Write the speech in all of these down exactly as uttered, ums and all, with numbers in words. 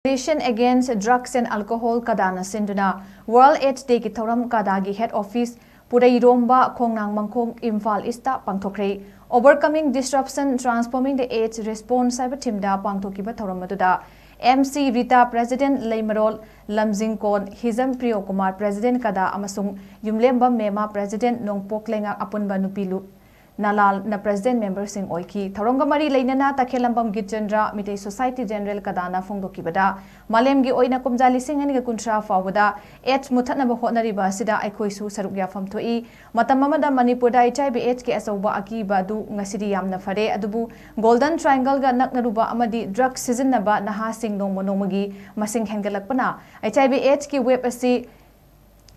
Coalition Against Drugs and Alcohol ꯀꯗꯥꯅ ꯁꯤꯟꯗꯨꯅ World AIDS Dayꯒꯤ ꯊꯧꯔꯝ ꯀꯗꯥꯒꯤ head office ꯄꯨꯔꯩꯔꯣꯝꯕ ꯈꯣꯡꯅꯥꯡ ꯃꯈꯣꯡ ꯏꯝꯐꯥꯜ ꯏꯁꯇ ꯄꯥꯡꯊꯣꯛꯈ꯭ꯔꯦ꯫ Overcoming Disruption, Transforming the AIDS Response ꯍꯥꯏꯕ themeꯗ ꯄꯥꯡꯊꯣꯛꯈꯤꯕ ꯊꯧꯔꯝ ꯑꯗꯨꯗ M C Rita, President ꯂꯩꯃꯔꯣꯜ ꯂꯝꯖꯤꯡꯀꯣꯟ, ꯍꯤꯖꯝ ꯄ꯭ꯔꯤꯌꯣ ꯀꯨꯃꯥꯔ, President ꯀꯗꯥ ꯑꯃꯁꯨꯡ ꯌꯨꯝꯂꯦꯝꯕꯝ ꯃꯦꯃꯥ, President ꯅꯣꯡꯄꯣꯛ ꯂꯩꯉꯥꯛ ꯑꯄꯨꯟꯕ ꯅꯨꯄꯤ ꯂꯨꯞ ꯅꯂꯥꯜꯅ president memberꯁꯤꯡ ꯑꯣꯏꯈꯤ꯫ ꯊꯧꯔꯝꯒ ꯃꯔꯤ ꯂꯩꯅꯅ ꯇꯈꯦꯜꯂꯝꯕꯝ ꯒꯤꯠꯆꯟꯗ꯭ꯔ, ꯃꯤꯇꯩ Society General ꯀꯗꯥꯅ ꯐꯣꯡꯗꯣꯛꯈꯤꯕꯗ, ꯃꯥꯂꯦꯝꯒꯤ ꯑꯣꯏꯅ ꯀꯨꯝꯖꯥ ꯂꯤꯁꯤꯡ ꯑꯅꯤꯒ ꯀꯨꯟꯊ꯭ꯔꯥ ꯐꯥꯎꯕꯗ AIDS ꯃꯨꯊꯠꯅꯕ ꯍꯣꯠꯅꯔꯤꯕ ꯑꯁꯤꯗ ꯑꯩꯈꯣꯏꯁꯨ ꯁꯔꯨꯛ ꯌꯥꯐꯝ ꯊꯣꯛꯏ꯫ ꯃꯇꯝ ꯑꯃꯗ ꯃꯅꯤꯄꯨꯔꯗ HIV AIDS ꯀꯤ ꯑꯆꯧꯕ ꯑꯀꯤꯕ ꯑꯗꯨ ꯉꯁꯤꯗꯤ ꯌꯥꯝꯅ ꯐꯔꯦ, ꯑꯗꯨꯕꯨ Golden Triangleꯒ ꯅꯛꯅꯔꯨꯕ ꯑꯃꯗꯤ drug ꯁꯤꯖꯤꯟꯅꯕ ꯅꯍꯥꯁꯤꯡ ꯅꯣꯡꯃ ꯅꯣꯡꯃꯒꯤ ꯃꯁꯤꯡ ꯍꯦꯟꯒꯠꯂꯛꯄꯅ HIV AIDS ꯀꯤ wave ꯑꯁꯤ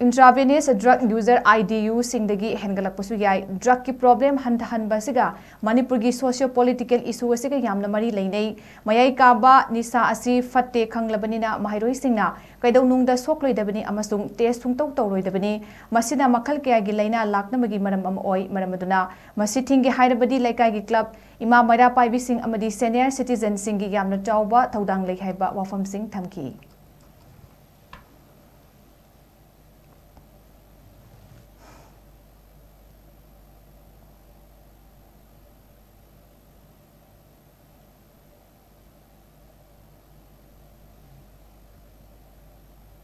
intravenous drug user, IDU ꯁꯤꯡꯗꯒꯤ ꯍꯦꯟꯒꯠꯂꯛꯄꯁꯨ ꯌꯥꯏ꯫ Drug ꯀꯤ problem ꯍꯟꯊꯍꯟꯕ ꯑꯁꯤꯒ ꯃꯅꯤꯄꯨꯔꯒꯤ socio political issue ꯑꯁꯤꯒ ꯌꯥꯝꯅ ꯃꯔꯤ ꯂꯩꯅꯩ꯫ ꯃꯌꯥꯏ ꯀꯥꯕ ꯅꯤꯁꯥ ꯑꯁꯤ ꯐꯠꯇꯦ ꯈꯪꯂꯕꯅꯤꯅ ꯃꯍꯩꯔꯣꯏꯁꯤꯡꯅ ꯀꯩꯗꯧꯅꯨꯡꯗ ꯁꯣꯛꯂꯣꯏꯗꯕꯅꯤ ꯑꯃꯁꯨꯡ test ꯁꯨꯡꯇꯧ ꯇꯧꯔꯣꯏꯗꯕꯅꯤ꯫ ꯃꯁꯤꯅ ꯃꯈꯜ ꯀꯌꯥꯒꯤ ꯂꯥꯏꯅꯥ ꯂꯥꯛꯅꯕꯒꯤ ꯃꯔꯝ ꯑꯃ ꯑꯣꯏ꯫ ꯃꯔꯝ ꯑꯗꯨꯅ ꯃꯁꯤ ꯊꯤꯡꯒꯦ ꯍꯥꯏꯔꯕꯗꯤ ꯂꯩꯀꯥꯏꯒꯤ club, ꯏꯃꯥ ꯃꯩꯔꯥ ꯄꯥꯏꯕꯤꯁꯤꯡ ꯑꯃꯗꯤ senior citizenꯁꯤꯡꯒꯤ ꯌꯥꯝꯅ ꯆꯥꯎꯕ ꯊꯧꯗꯥꯡ ꯂꯩ ꯍꯥꯏꯕ ꯋꯥꯐꯝꯁꯤꯡ ꯊꯝꯈꯤ꯫